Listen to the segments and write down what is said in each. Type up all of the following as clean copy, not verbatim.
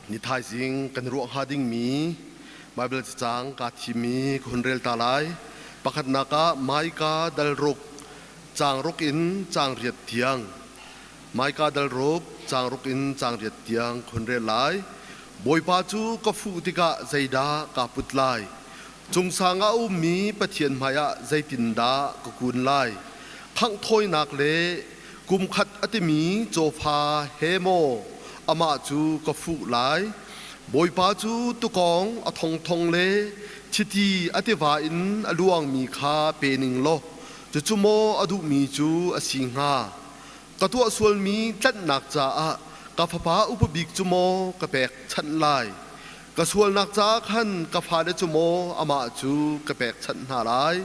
Ni thaizing kan ruah hnga dingmi Baibal cacang kaa thimmi ka hun rel ta lai. Pakhatnak ah Maika dal ruk, caang ruk in caang riat tiang. Maika dal ruk, caang ruk in caang riat tiang ka hun rel lai. Bawipa cu ka fuh tikah zeidah kaa put lai? Cungsang ah a ummi Pathian hmaiah zeitindah ka kun lai? Khangh thawinak le Kumkhat a timi cawfa he maw amah cu ka fuh lai? Bawipa cu tukawng a thongthong le chiti a tiva in a luangmi kha pe ning law cucu maw a duhmi cu a si hnga? Ka tuah sualmi tlanhnak caah ka fapa upa bik cu maw ka pekchanh lai? Ka sualnak caah khan ka fale cu maw amah cu ka pekchanh hna lai?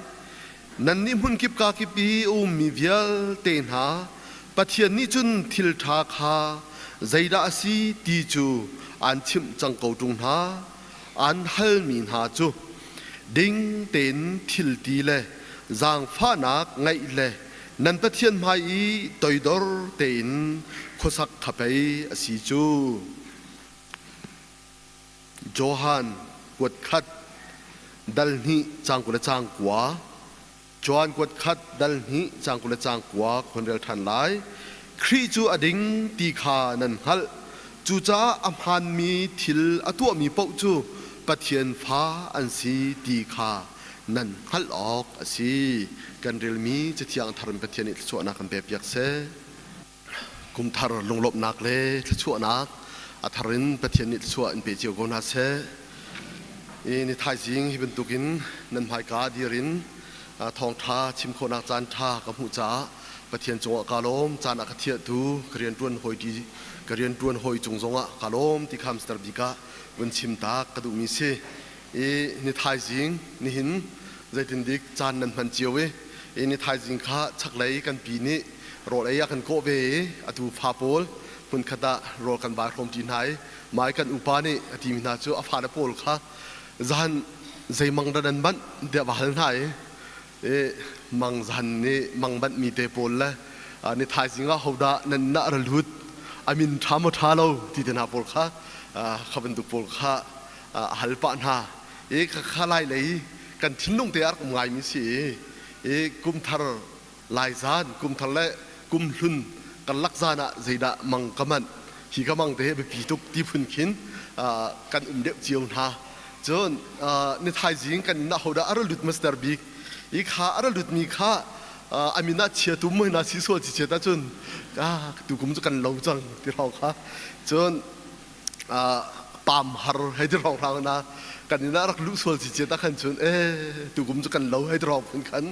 Nannih hmunkip kakip i a ummi vialte hna, Pathian nih cun thil ṭha kha zeidah a si ti cu aan chimh cang ko ṭung hna. Aan halmi hna cu ding tein thil ti le zaangfahnak ngeih le nan Pathian hmai i toidor tein khuasak kha pei a si cu. Johan kuat khat dal hnih caang 20 le caang 9. Johan kuat khat dal hnih caang 20 le caang 9 khon rel ṭhan lai. Khrih cu a ding ti kha nan hngalh. Cucaah a hmaanmi thil a tuahmi paoh cu Pathian fa an si ti kha nan hngalh awk a si. Kan relmi Cathiang thar in Pathian nih thluachuahnak kan pekpiak seh. Kumthar lunglawmhnak le thluachuahnak a thar in Pathian nih thluachuah in pe cio ko hna seh. I ni thaizing hi bantukin nan hmaika dir in thawngṭha chim khawhnak caan ṭha ka hmuh caah Pathian cungah kaa lawm. Caan a ka thiahtu ka rianṭuan hawi ka rianṭuan hawi cung zongah kaa lawm ti kha Mr. Bik ah vun chim tak ka duhmi si. I ni thaizing nihin zeitindik caan nan hman cio i i ni thaizing kha chaklei kan pi nih rawl ei a kan kawh ve i atu fa pawl hmunkhat ah rawl kan vai hrawm ṭi hna i mai kan upa nih a timi hna cu a fale pawl kha zan zeimang dah nan manh tiah va hal hna i i mang zan nih mang banh mi te pawl le ni thaizing ah hodah nan inn ah ra lut a min ṭha maw ṭha lo ti te hna pawl kha kha bantuk pawl kha a hal pah hna i khakha lai lei kan thinlung te a rak um ngaimi si i kumthar lai zan kumthar le kumhlun karlak zan ah zeidah mang ka manh hi ka mang te hi biapi tuk ti phun khin kan um deuh cio hna. Cun ni thaizing kan inn ah hodah a ra lut master bik i kha a ra lutmi kha a min ah chia tum hoi na si sual ci chiat ahcun tu kum cu kan lo cang ti hrawng kha cun pam har hei ti hrawng hrang na kan inn ah rak luh sual ci chiat ah khan cun e tu kum cu kan lo hei ti hrawng phun khan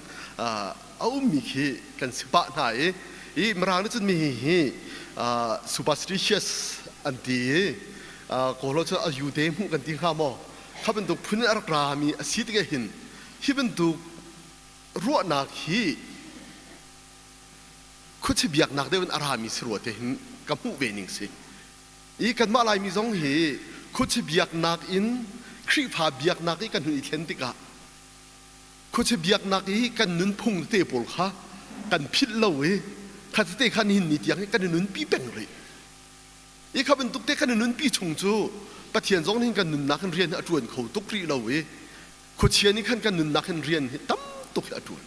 a ummi khi kan si pah hna i i mirang nih cun mi hi superstitious an ti i kawlo cu a yu te hmuh kan ti hnga maw kha bantuk phun in a rak rami a si tikah hin hi bantuk ruahnak hi khuachi biaknak deuh in a rami si rua te hin ka hmuh ve ning si. I kanmah Laimi zong hi khuachi biaknak in Khrihfa biaknak i kan hun i thlen tikah khuachi biaknak i kan nunphung te pawl kha kan philh lo i kha tete kha nihin ni tiang hi kan i nunpi peng rih. I kha bantuk te kan i nunpi chung cu Pathian zong nih kan nunnak in rian hi a ṭuan kho tuk rih lo i khuachia nih khan kan nunnak in rian hi tam tuk hi a ṭuan.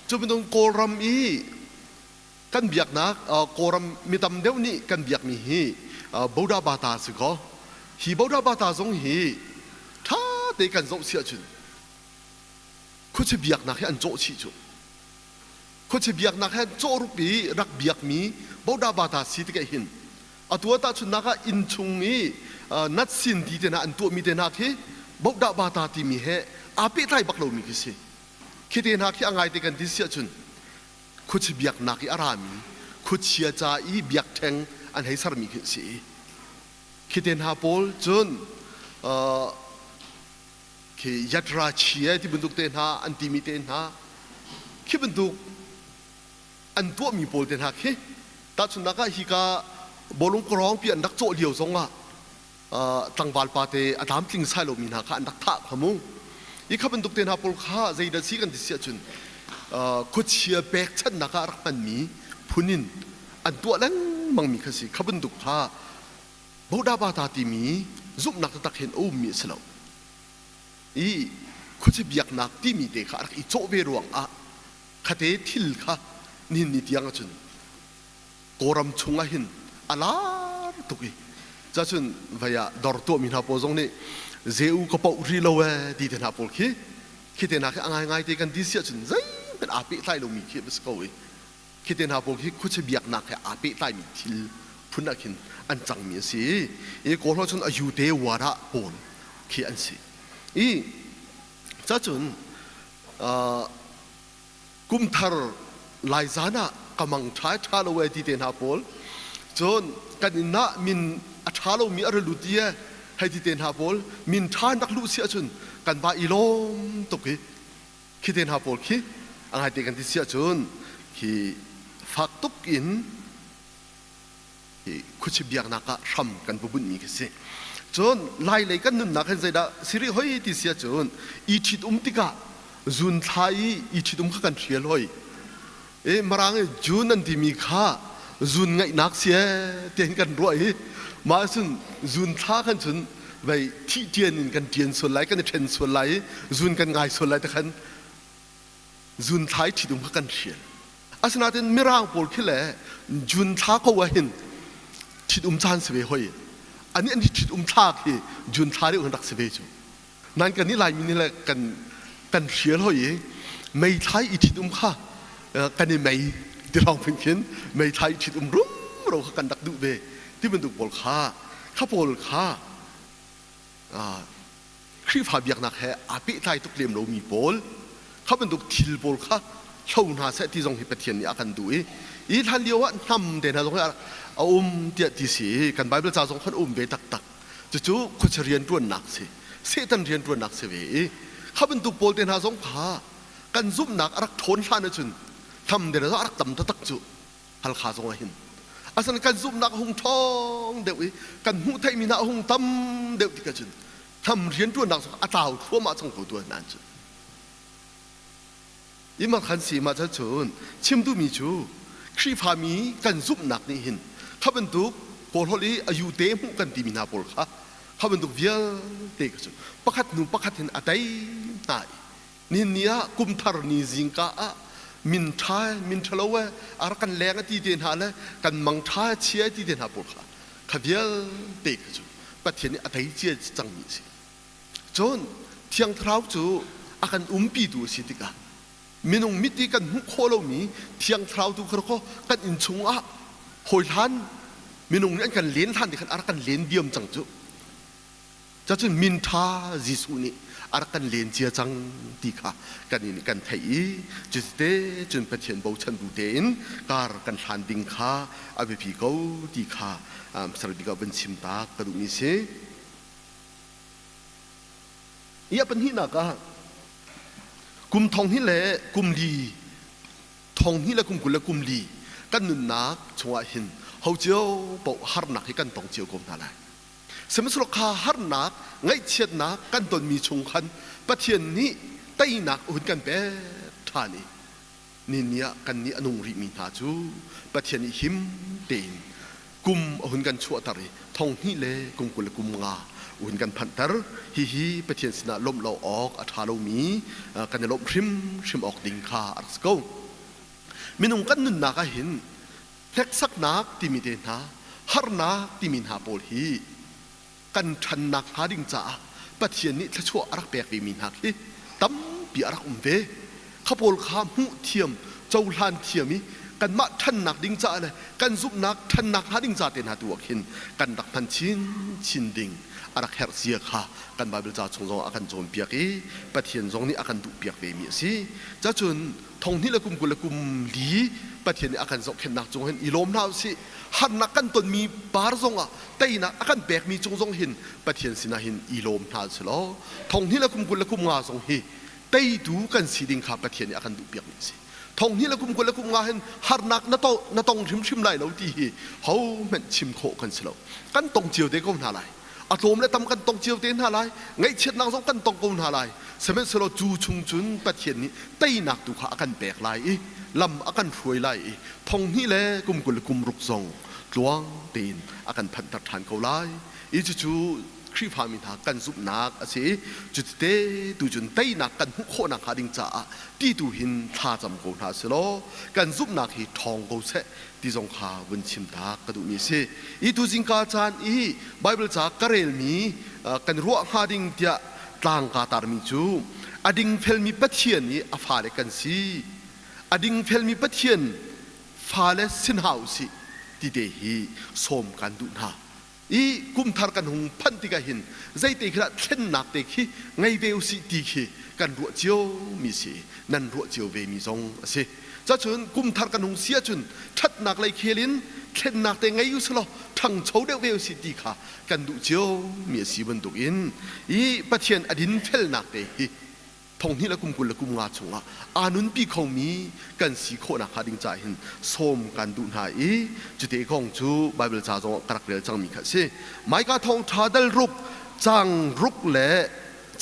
Cu bantuk Kawlram i kan biaknak Kawlram mi tam deuh nih kan biakmi hi Boda Bata si kaw hi Boda Bata zong hi ṭha te kan zoh si ahcun khuachi biaknak hi an cawh chih cu. Khuachi biaknak he cawhrup i rak biakmi Boda Bata si tikah hin atu ah tahchunhnak ah inn chung i nat sin ti te hna an tuahmi te hna khi Boda Bata timi he aa pehtlai bak lomi khi si. Khi te hna khi a ngaite kan ti si ahcun khuachi biaknak i a rami khuachia ca i biakṭheng an hei sermi khi a si. Khi te hna pawl cun khi yatra chia ti bantuk te hna an timi te hna khi bantuk an tuahmi pawl te hna khi tahchunhnak ah hika bawlung kawrawng pi an rak cawh lio zong ah tlangval pa te a tlamtling sai lomi hna kha an rak thah kha mu. I kha bantuk te hna pawl kha zeidah si kan ti si ahcun khuachia pekchanhnak ah rak hmanmi phun in an tuah lengmangmi kha si. Kha bantuk kha. Bodabata timi zumhnak taktak hin a ummi a si lo. I khuaci biaknak timi te kha a rak i cawh ve ruangah khate thil kha nihin ni tiang ahcun Kawlram chung ah hin a lar tuk i cacun vei ah dor tuahmi hna pawl zong nih zeu ka poh ri lo ee ti te hna pawl khi khi te hna khi a ngaingai te kan ti si ahcun zeihmanh aa pehtlai lomi khi a si ko i khi te hna pawl khi khuachia biaknak he aa pehtlaimi thil phun ah khin an cangmi a si i Kawl holh cun a yute wara pawl khi an si i cacun kumthar lai zan ah ka mang ṭha ṭha lo ee ti te hna pawl cun kan inn ah min a ṭha lomi a ra lut i hei ti te hna pawl min ṭha in rak luh si ahcun kan va i lawm tuk i khi te hna pawl khi a ngaite kan ti si ahcun khi fak tuk in hi khuachi biaknak ah hram kan va bunhmi khi si. Cun lai lei kan nunnak hin zeidah si rih hoi ti si ahcun i ṭhit um tikah zun thla i i ṭhit um kha kan hrial hoi. I Mirang i June an timi kha zun ngaihnak si ee tihin kan ruah i mah cun zun thla khan cun vei thih ṭian in kan ṭian sual lai kan i ṭhen sual lai i zun kan ngai sual lai te khan zun thla i ṭhitum kha kan hrial. Asinain Mirang pawl khi le June thla ko ah hin ṭhitum caan si ve hoi. Ani an ṭhitum thla khi June thla deuh hin rak si ve cu. Nan kan i Laimi nih le kan kan hrial hoi i mei thla i ṭhitum kha kan i mei ti lawng phun khin mei thla i ṭhitum rumro kha kan rak duh ve ti bantuk pawl kha kha pawl kha Khrihfa biaknak he aa pehtlai tuk lem lomi pawl kha bantuk thil pawl kha hlo hna seh ti zong hi Pathian nih a kan duh i i hlan lio ah hnam te hna zong hi a um tiah ti si i kan Bible ca zong khan um ve taktak cucu khuachia rianṭuannak si Satan rianṭuannak si ve i kha bantuk pawl te hna zong kha kan zumhnak a rak ṭhawn hlan ahcun hnam te hna zong a rak tam taktak cu Halkha zong ah hin asan kan zumhnak a hung ṭhawng deuh i kan hmuh theihmi hna a hung tam deuh tikah cun hnam rianṭuannak zong a tlau thluahmah cang ko tu nan cun ima khan si ma cun chim duhmi cu Khrihfami kan zumhnak nih hin kha bantuk kawl holh i a yu te hmuh kan timi hna pawl kha kha bantuk vialte kha cu pakhat hnu pakhat hin a tei hna i Nihin ni ah kumthar ni zingka ah min ṭha min ṭhalo e a rak kan leng a ti te hna le kan mang ṭha chia ti te hna pawl kha kha vialte kha cu Pathian nih a tei cia cangmi a si. Cun Thiang Thlarau cu a kan umpitu a si tikah minung mit i kan hmuh khawh lomi Thiang Thlarau tu kha kaw kan inn chungah hawi hlan minung nih an kan len hlan ti khan a rak kan len diam cang cu. Cacun min ṭha Jesuh nih a rak kan len cia cang ti kha kan in kan theih i cuti cun Pathian bochan bu tein kar kan hlan ding kha a biapi ko ti kha hmasabik ah vun chim ta ka duhmi si. Hi a pahnihnak ah kum thong hnih le kum li thong hnih le kum 20 le kum li kan nunnak chungah hin ho cio paoh harnak hi kan tong cio ko hna lai. Sihmanhsehlaw kha harnak, ngaihchiatnak kan tonmi chung khan Pathian nih teinak a hun kan pek ṭhan i ni ah kannih a nung rihmi hna cu Pathian nih him tein kum a hun kan chuahter i thong hnih le kum 20 le kum nga a hun kan phanhter. Hihi Pathian sinah lawmh lo awk a ṭha lomi kan i lawmh hrimhrim awk ding kha a rak si ko. Minung kan nunnak ah hin Hneksaknak timi te hna, harnak timi hna pawl hi kan ṭhannak hnga ding caah Pathian nih thluachuah a rak pek vemi hna khi tampi a rak um ve. Kha pawl kha hmuh thiam, cohlan thiam i kanmah ṭhannak ding caah le kan zumhnak ṭhannak hnga ding ca te hna tu ah khin kan rak hman chinchin ding a rak herh zia kha kan Baibal ca chung zongah a kan cawnpiak i Pathian zong nih a kan duhpiak vemi a si. Cacun thong hnih le kum 20 le kum li Pathian nih a kan zohkhenhnak cung hin i lawm hna usih. Harnak kan tonmi par zongah teinak a kan pekmi cung zong hin Pathian sinah hin i lawm hna usih law thong hnih le kum 20 le kum nga zong hi teitu kan si ding kha Pathian nih a kan duhpiakmi a si. Thong hnih le kum 20 le kum nga hin harnak na, to, na tong hrimhrim lai lo ti hi hohmanh chim khawh kan si lo. Kan tong cio te ko hna lai. A tlawm le tam kan tong cio te hna lai. Ngaihchiatnak zong kan tong ko hna lai. Sihmanhsehlaw cu chung cun Pathian nih teinak tu kha a kan pek lai i lam a kan hruai lai i thong hnih le kum 20 le kum ruk zong tluang tein a kan phanhter ṭhan ko lai. I cucu Khrihfami hna kan zumhnak a si i cutite tu cun teinak kan hmuh khawh nakhnga ding caah ti tu hin thla cam ko hna silaw kan zumhnak hi ṭhawng ko seh ti zong kha vun chim ta ka duhmi a si. I tu zingka caan i Baibal ca ka relmi kan ruah hnga ding tiah tlang kaa tarmi cu a dingfelmi Pathian i a fale kan si. A dingfelmi Pathian fale si hna u sih ti te hi sawm kan duh hna. I kumthar kan hung phanh tikah hin zeite khi dah thlennak te khi ngei ve usih ti khi kan ruah cio mi si nan ruah cio ve mi zong a si. Cacun kumthar kan hung si ahcun ṭhatnak lei khel in thlennak te ngei usilaw ṭhangcho deuh ve usih ti kha kan duh cio mi a si bantukin i Pathian a dinfelnak te hi thonghnih le kum 20 le kum nga chungah aa nunpi khomi kan si khawh nakhnga ding caah hin sawm kan duh hna i cute kong cu Baibal ca zong ka rak rel cangmi kha a si. Maika thawngṭha dal ruk caang ruk le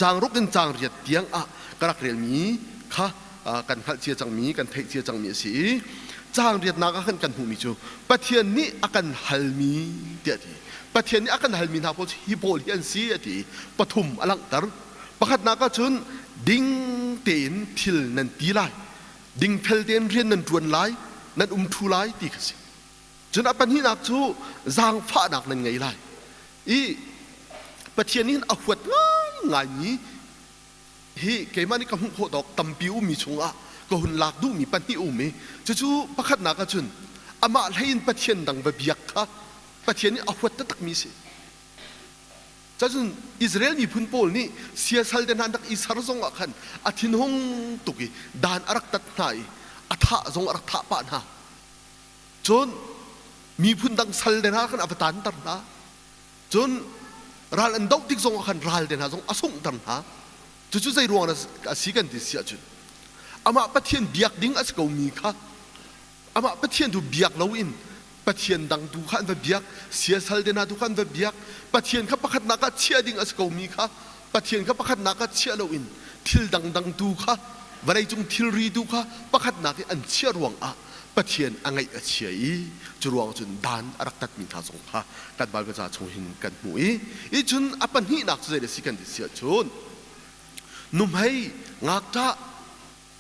caang ruk in caang riat tiang ah ka rak relmi kha kan hngalh cia cangmi kan theih cia cangmi a si i caang riatnak ah khan kan hmuhmi cu Pathian nih a kan halmi tiah a ti. Pathian nih a kan halmi hna pawl cu hi pawl hi an si a ti i pathum a langhter. Pakhatnak ahcun ding tein thil nan ti lai, dingfel tein rian nan ṭuan lai, nan um ṭhu lai ti kha si. Cun a pahnihnak cu zaangfahnak nan ngei lai. I Pathian nih hin a huat ngaingaimi hi keimah nih ka hmuh khawh tawk tampi ummi chungah ka hun lak duhmi pahnih um i cucu pakhatnak ahcun amah hlei in Pathian dang va biak kha Pathian nih a huat taktakmi a si. Cun Israel miphun pawl nih siasal te hna an rak i ser zong ah khan a thinhung tuk i dan a rak tat hna i a thah zong a rak thah pah hna. Cun miphun dang sal te hna khan a va tanter hna. Cun ral an doh tik zong ah khan ral te hna zong a sunghter hna. Cucu zei ruang a si kan ti si ahcun amah Pathian biak ding a si komi kha amah Pathian tu biak loin Pathian dang tu kha an va biak, siasal te hna tu kha an va biak. Pathian kha pakhatnak ah chiah ding a si komi kha Pathian kha pakhatnak ah chiah loin thil dangdang tu kha vawleicung thilri tu kha pakhatnak i an chiah ruangah Pathian a ngaih a chia i cu ruang cun dan a rak tatmi hna zong kha kan Baibal ca chung hin kan hmuh i i cun a pahnihnak cu zei a si kan ti si ahcun nuhmei ngakṭah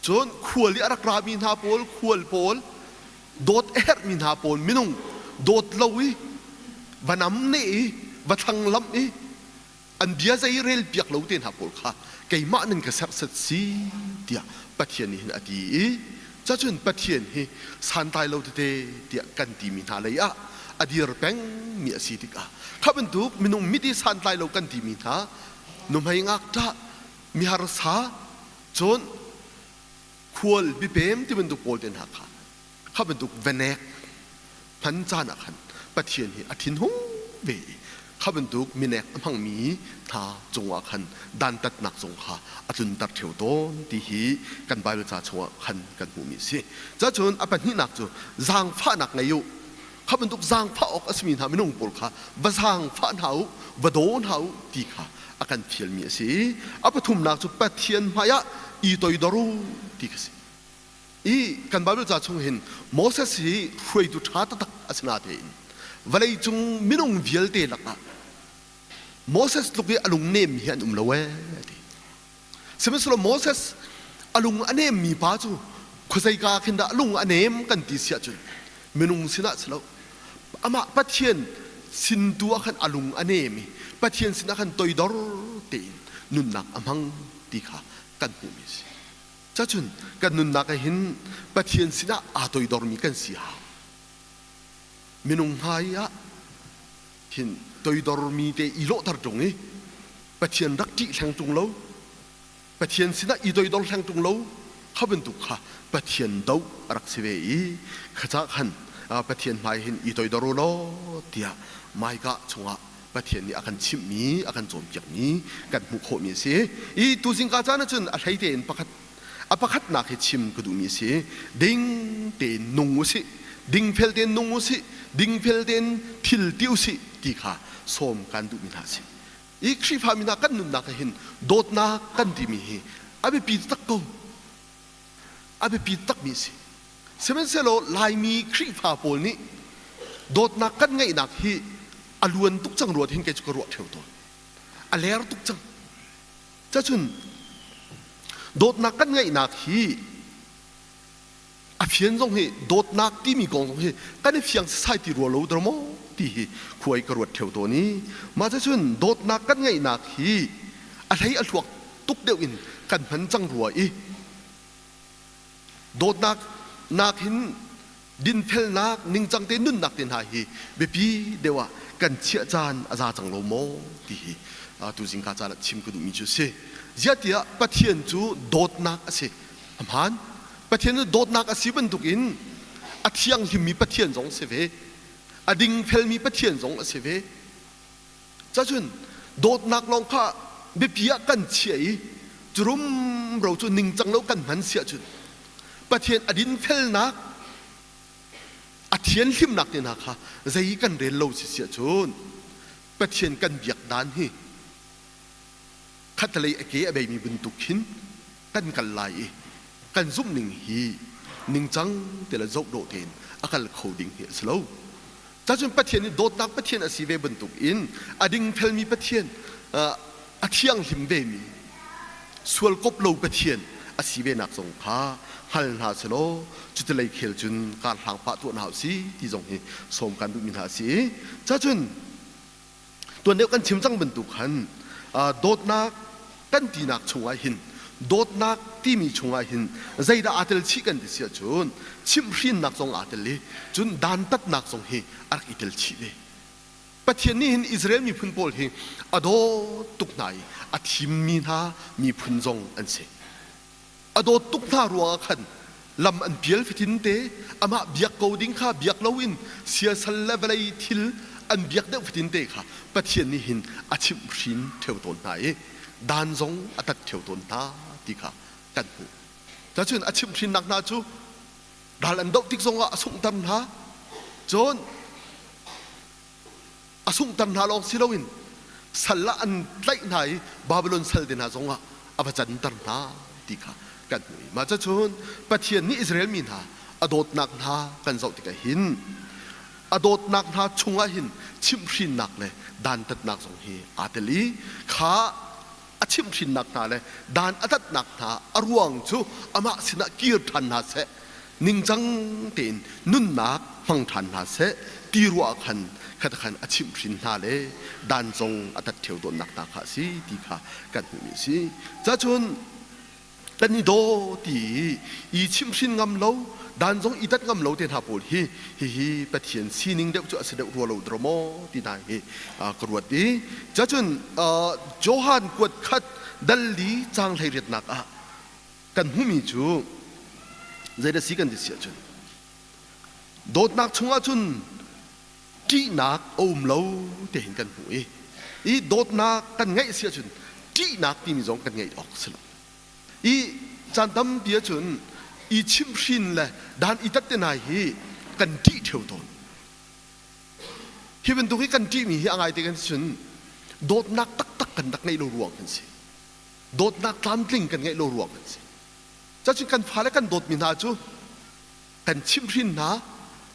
Cun khual i a rak rami hna pawl, khual pawl, dawt a herhmi hna pawl minung dawt lo i va namneh i va thlanglamh i an bia zei rel piak lo te hna pawl kha keimah nan ka serhsat si tiah Pathian nih hin a ti i cacun Pathian hi santlai lo tete tiah kan timi hna lei ah a dir pengmi a si tikah kha bantuk minung mit i santlai lo kan timi hna nuhmei ngakṭah miharsa Cun khual mipem ti bantuk pawl te hna kha kha bantuk venek hman caan ah khan Pathian hi a thinhung ve i kha bantuk minek a hmangmi hna cungah khan dantatnak zong kha a tlunter ṭheo tawn ti hi kan Baibal ca chungah khan kan hmuhmi a si. Cacun a pahnihnak cu zaangfahnak ngei u. Kha bantuk zaangfah awk a simi hna minung pawl kha va zaangfah hna u, va daw hna u ti kha a kan fialmi a si. A pathumnak cu Pathian hmaiah i toidor u ti kha si. I kan Baibal ca chung hin Moses hi hruaitu ṭha taktak a si natein vawleicung minung vialte lakah Moses tluk i a lung nemmi hi an um lo ee a ti. Sihmanhsehlaw Moses a lung a nemmi pa cu khuazeika khin dah a lung a nem kan ti si ahcun minung sinah si lo amah Pathian sin tu ah khan a lung a nem i Pathian sinah khan toidor tein nunnak a hmang ti kha kan hmuhmi a si. Cacun kan nunnak ah hin Pathian sinah aa toidormi kan si hau. Minung hmai ah hin toidormi te i lawhter ṭung i Pathian rak ṭih hleng ṭung lo, Pathian sinah i toidor hleng ṭung lo, kha bantuk kha Pathian doh a rak si ve i kha khan Pathian hmai hin i toidor u law tiah Micah chungah Pathian nih a kan chimhmi, a kan cawnpiakmi kan hmuh khawhmi a si. I tuzingka caan ahcun a hlei tein pakhat a pakhatnak hi chim ka duhmi a si. Ding tein nung u sih, dingfel tein nung u sih, dingfel tein thil ti u sih ti kha sawm kan duhmi hna a si. I Khrihfami hna kan nunnak ah hin dawtnak kan timi hi a biapi tak ko. A biapi takmi a si. Sihmanhsehlaw Laimi Khrihfa pawl nih Dawtnak kan ngeihnak hi a luan tuk cang rua hin kei cu ka ruah ṭheo tawn. A ler tuk cang. Cacun dawtnak kan ngeihnak hi a fian zong hi dawtnak timi kong zong hi kan i fiang sasai ti rua lo dawr maw ti hi khuai ka ruat ṭheo tawn i mah cacun dawtnak kan ngeihnak hi a hlei a hluak tuk deuh in kan hman cang rua i dawtnak nak hin dinfelnak ningcang te nunnak te hna hi biapi deuh ah kan chiah caan a za cang lo maw ti hi tu zingka caan ah chim ka duhmi cu a si. Ziah tiah Pathian cu dawtnak a si. A hmaan. Pathian cu dawtnak a si bantukin a thianghlimmi Pathian zong a si ve. A dingfelmi Pathian zong a si ve. Cacun dawtnak lawng kha biapi ah kan chiah i cu rumro cu ningcang lo kan hman si ahcun Pathian a dinfelnak a thianhlimnak te hna kha zei kan rel lo si si ahcun Pathian kan biak dan hi khatlei a ke a beimi bantuk khin kan kal lai i kan zumhning hi ningcang te le zoh dawh tein a kal kho ding hi a si lo. Cacun Pathian nih dawtnak Pathian a si ve bantuk in a dingfelmi Pathian, a thianghlim vemi, sual kop lo Pathian a si ve nak zong kha hngal hna selaw cuti lei khel cun kar hlang pah tuah hna usih ti zong hi sawm kan duhmi hna a si. Cacun Tuan deuh kan chim cang bantuk khan dawtnak kan tinak chungah hin dawtnak timi chungah hin zeidah aa tel chih kan ti si ahcun chimhhrinnak zong aa tel i cun dantatnak zong hi a rak i tel chih ve. Pathian nih hin Israel miphun pawl hi a dawt tuk hna i a thimmi hna miphun zong an si. A dawt tuk hna ruangah khan lam an pial fatin te amah biak ko ding kha biak loin siasal le vawlei thil an biak deuh fatin te kha Pathian nih hin a chimhhrin ṭheo tawn hna i dan zong a tat ṭheo tawn hna ti kha kan hmuh. Cacun a chimhhrinnak hna cu ral an doh tik zongah a sunghter hna. Cun a sunghter hna lawng si loin sal ah an tlaih hna i Babylon sal te hna zongah a va canter hna ti kha kan hmuh i mah cacun Pathian nih Israel mi hna a dawtnak hna kan zoh tikah hin a dawtnak hna chungah hin chimhhrinnak le dantatnak zong hi aa tel i kha a chimhhrinnak hna le dan a tatnak hna a ruang cu amah sinah kir ṭhan hna seh ningcang tein nunnak hmang ṭhan hna seh ti ruah khan khat khan a chimhhrin hna le dan zong a tat ṭheo tawnnak hna kha a si ti kha kan hmuhmi a si. Cacun kan i daw ti i chimhhrin ngam lo dan zong i tat ngam lo te hna pawl hi hihi Pathian sining deuh cu a si deuh rua lo dro maw ti hna hi ka ruat i cacun Johan kuat khat dal li cang hlei riatnak ah kan hmuhmi cu zeidah si kan ti si ahcun dawtnak chungah cun ṭihnak a um lo ti hin kan hmuh i i dawtnak kan ngeih si ahcun ṭihnak timi zong kan ngeih awk a si lo. I caan tampi ahcun i chimhhrin le dan i tat te hna hi kan ṭih ṭheo tawn. Hi bantuk hi kan ṭihmi hi a ngai te kan cun dawtnak taktak kan rak ngeih lo ruang kan si. Dawtnak tlamtling kan ngeih lo ruang kan si. Cacun kan fale kan dawtmi hna cu kan chimhhrin hna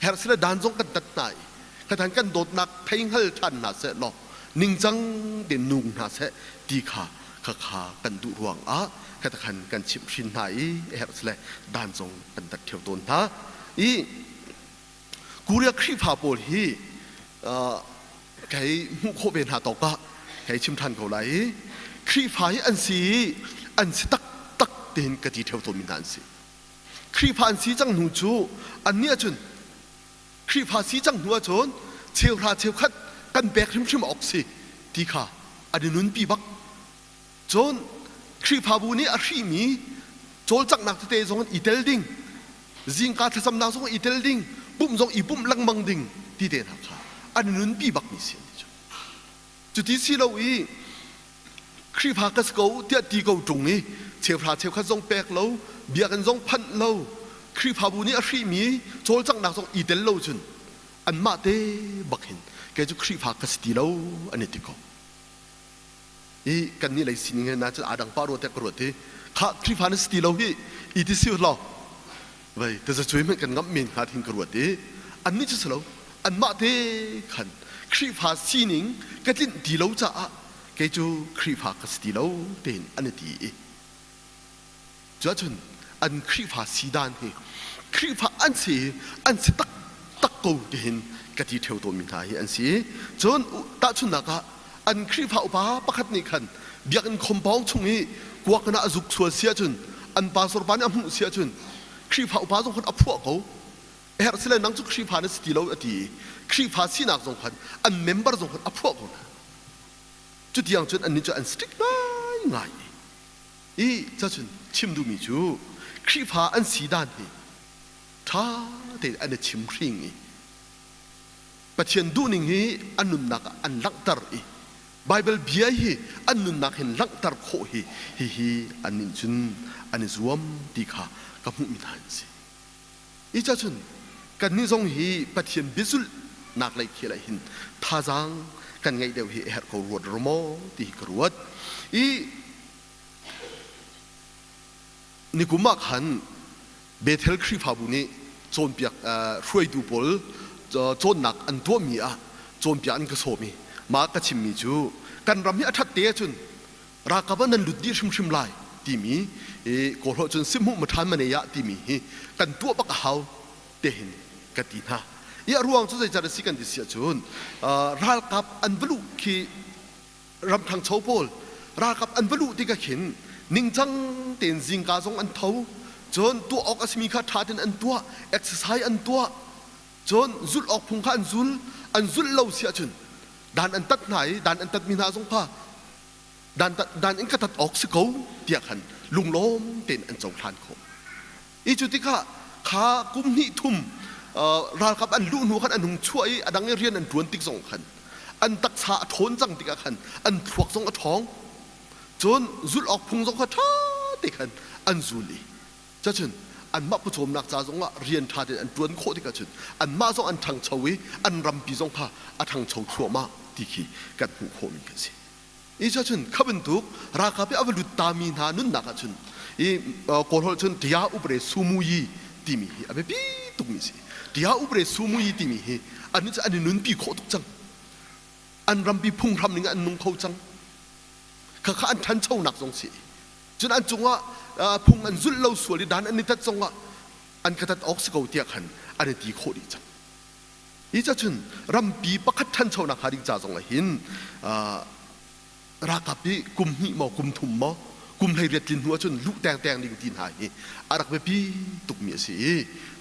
herh sile dan zong kan tat hna i khathan kan dawtnak thei hngal ṭhan hna seh law ningcang tein nung hna seh ti kha khakha kan duh ruangah khatakhan kan chimhhrin hna i herh sile dan zong kan tat ṭheo tawn hna i Korea Khrihfa pawl hi kei hmuh khawh ve hna tawk ah kei chim ṭhan ko lai i Khrihfa hi an si i an si taktak tiin ka ti ṭheo tawnmi hna an si. Khrihfa an si cang hnu cu annih ahcun Khrihfa si cang hnu ahcun cheuhra cheukhat kan pek hrimhrim awk si ti kha an i nunpi bak. Cun Khrihfabu nih a hrihmi cawlcanghnak tete zong i tel ding, zingka thlacamnak zong i tel ding, pumh zong i pumh lengmang ding ti te hna kha an i nunpi bakmi si an ti cu. Cuti si lo i Khrihfa ka si ko tiah ti ko ṭung i cheuhra cheukhat zong pek lo, biakinn zong phanh lo, Khrihfabu nih a hrihmi cawlcanghnak zong i tel lo cun anmah te bak hin kei cu Khrihfa ka si ti lo an i ti ko. I kannih lei sining he na cun aa dang pah rua tiah ka ruat i khah Khrihfa na si ti lo hi i ti si law vei tazacuai hmanh kan ngamh men hnga thin ka ruat i annih cu si lo. Anmah te khan Khrihfa sining ka tlinh ti lo caah kei cu Khrihfa ka si ti lo tein an i ti i cuahcun an Khrihfa si dan hi Khrihfa an si i an si taktak ko tihin ka ti ṭheo tawnmi hna hi an si. Cun tahchunhnak ah an Khrihfa upa pakhat nih khan biakinn compound chung i kuak in a zuk sual si ahcun an pastor pa nih a hmuh si ahcun Khrihfa upa zong khan a phuah ko. A herh si le nang cu Khrihfa na si ti lo a ti i Khrihfa sinak zong khan an member zong khan a phuah ko hna. Cutiang cun annih cu an strict ngaingai i cacun chim duhmi cu Khrihfa an si dan hi ṭha tein an i chim hring i Pathian duhning hi an nunnak ah an langhter i Baibal bia hi an nunnak hin langhter khawh hi hihi annih cun an i zuam ti kha ka hmuhmi hna an si. Hi cacun kannih zong hi Pathian biazulhnak lei khel ah hin thazaang kan ngeih deuh hi a herh ko ruat rua maw ti hi ka ruat. I nikum ah khan Bethel Khrihfabu nih cawnpiak hruaitu pawl cawnnak an tuahmi ah cawnpiak an ka sawm i mah ka chimmi cu kan ram hi a ṭhat te ahcun ralkap ah nan lut dih hrimhrim lai timi i kawlholh cun sihmuh maṭhan manei ah timi hi kan tuah bak a hau tihin ka ti hna. I a ruang cu zeicat a si kan ti si ahcun ralkap an va luh khi ram ṭhangcho pawl ralkap an va luh tikah khin ningcang tein zingka zong an tho cun tuah awk a simi kha ṭha tein an tuah exercise an tuah cun zulh awk phung kha an zul an zulh lo si ahcun dan an tat hna i dan an tatmi hna zong kha dan in ka tat awk si ko tiah khan lunglawm tein an cohlan khawh. I cu tikah kha kum hnih thum ralkap an luh hnu khan an hung chuah i a dang i rian an ṭuan tik zong khan an taksa a ṭhawn cang tikah khan an thluak zong a ṭhawng. Cun zulh awk phung zong kha ṭha te khan an zul i cacun anmah pawcawmnak ca zongah rian ṭha tein an ṭuan khawh tikah cun anmah zong an ṭhangcho i an rampi zong kha a ṭhangcho thluahmah ti khi kan hmuh khawhmi kan si. I cun kha bantuk ralkap i a va lut tami hna nunnak ah cun i Kawlholh cun Tia Upre Sumuyi timi hi a biapi tukmi a si. Tia Upre Sumuyi timi hi an cu an i nunpi khawh tuk cang. An rampi phunghram ning an nung kho cang. Khakha an ṭhanchonak zong si. Cun an cungah phung an zulh lo sual i dan an i tat zongah an ka tat awk si ko tiah khan an i ti khawh dih cang. Hi cacun rampi pakhat ṭhanchonak hnga ding ca zong ah hin ralkap hi kum hnih maw kum thum maw kum 18 tlin hnu ahcun luh tengteng ding ti hna hi a rak biapi tukmi a si i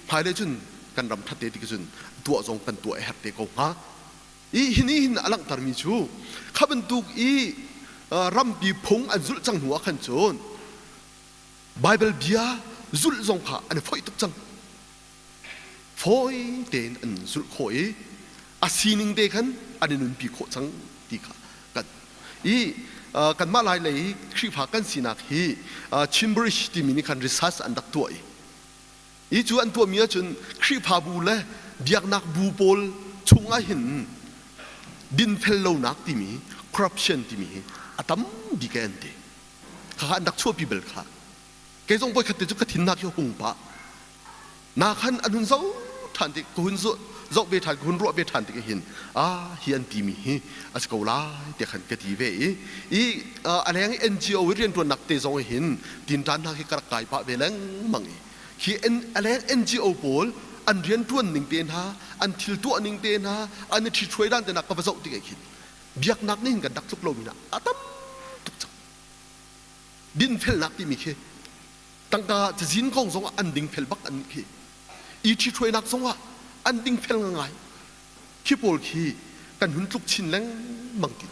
hmailei cun kan ram ṭhat te tik cun tuah zong kan tuah a herh te ko hnga. I hi nih hin a langhtermi cu kha bantuk i rampi phung an zulh cang hnu ah khan cun Baibal bia zulh zong kha an i foih tuk cang. Fawi tein an zulh khawh i a sining te khan an i nunpi khawh cang ti kha kan i kanmah lai lei Khrihfa kan sinak hi Chinbridge timi nih khan research an rak tuah i i cu an tuahmi ahcun Khrihfabu le biaknak bu pawl chungah hin dinfel lonak timi corruption timi hi a tam bik an ti. Kha an rak chuahpi bal kha. Kei zong voikhat te cu ka thinnak hi hung pah. Na khan an hun zoh ṭhan tik ka hun zoh ve ṭhan ka hun ruah ve ṭhan tik hin ah hi an timi hi a si ko lai tiah khan ka ti ve i i a leng i NGO i rianṭuannak te zong hin tinṭan hna khi ka rak kai pah ve lengmang i khi a leng NGO pawl an rianṭuan ning te hna an thil tuah ning te hna an i ṭhithruai dan te hna ka va zoh tik ah khin biaknak nih hin kan rak tluk lomi hna a tam tuk cang. Dinfelnak timi khi tangka cazin kong zongah an dingfel bak an khi i ṭhithruainak zongah an dingfel ngai khi pawl khi kan hun tluk chin lengmang ti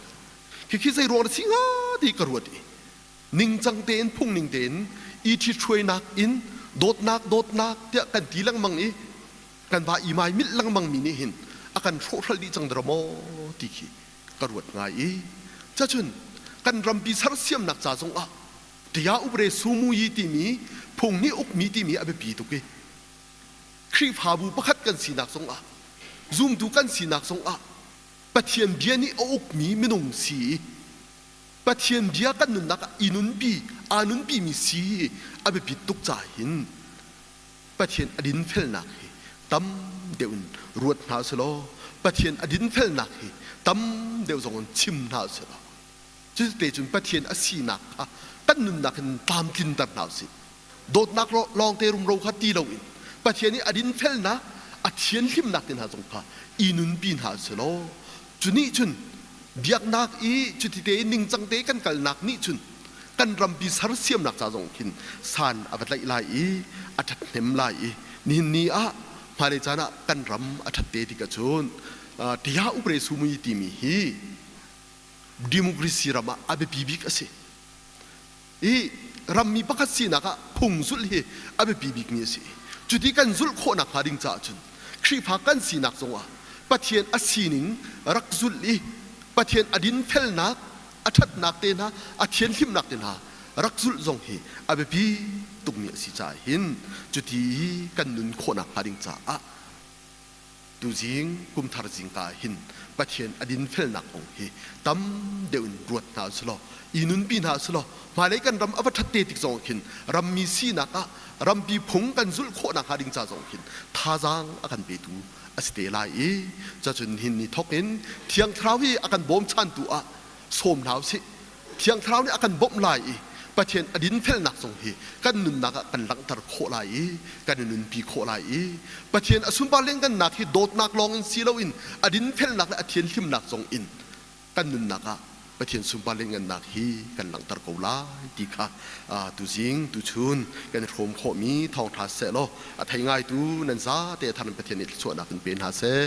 khi khi zei ruang na si hnga ti ka ruat i ningcang tein phungning tein i ṭhithruainak in dawtnak dawtnak tiah kan ti lengmang i kan va i mai milh lengmang mi nih hin a kan hrawhhral dih cang dara maw ti khi ka ruat ngai i cacun kan rampi sersiamnak ca zongah Tia Upre Sumuyi timi phung nih ukmi timi a biapi tuk i Khrihfabu pakhat kan sinak zongah zumtu kan sinak zongah Pathian bia nih a ukmi minung si i Pathian bia kan nunnak ah i nunpi aa nunpimi si hi a biapit tuk ca hin Pathian a dinfelnak hi tam deuh in ruat hna usih law. Pathian a dinfelnak hi tam deuh zong in chim hna usih law cuti cun Pathian a sinak kha kan nunnak in tlamtlinter hna usih. Dawtnak lawngte rumro kha ti loin Pathian i a dinfelnak, a thianhlimnak te hna zong kha i nunpi hna usih law cu nih cun biaknak i cuti te ningcang te kan kalnak nih cun kan rampi sersiamnak ca zong khin san a va tlaih lai i a ṭhathnem lai i nihin ni ah hmailei caan ah kan ram a ṭhat te tik ahcun tiah upre sumui timi hi democracy ram ah a biapi bik a si. I rammi pakhat sinak ah phung zulh hi a biapi bikmi a si. Cuti kan zulh khawhnak hnga ding caah cun Khrihfa kan sinak zongah Pathian a sining rak zulh i Pathian a dinfelnak, a ṭhatnak te hna, a thianhlimnak te hna rak zulh zong hi a biapi tukmi a si caah hin cuti i kan nun khawhnak hnga ding caah tuzing kumthar zingka ah hin Pathian a dinfelnak kong hi tam deuh in ruat hna usih law i nunpi hna usih law hmailei kan ram a va ṭhat te tik zong khin rammi sinak ah rampi phung kan zulh khawh nakhnga ding ca zong khin thazaang a kan petu a si te lai i cacun hin ni thawk in Thiang Thlarau hi a kan bawmchantu ah sawm hna usih. Thiang Thlarau nih a kan bawmh lai i Pathian a dinfelnak zong hi kan nunnak ah kan langhter khawh lai i kan i nunpi khawh lai i Pathian a sunpar lianhngannak hi dawtnak lawng in si loin a dinfelnak le a thianhlimnak zong in kan nunnak ah Pathian sunpar lianhngannak hi kan langhter ko lai ti kha tuzing tuchun kan i hrawm khawhmi thawngṭha seh law a thei ngaitu nan zate a thar in Pathian nih thluachuahnak in pe hna seh.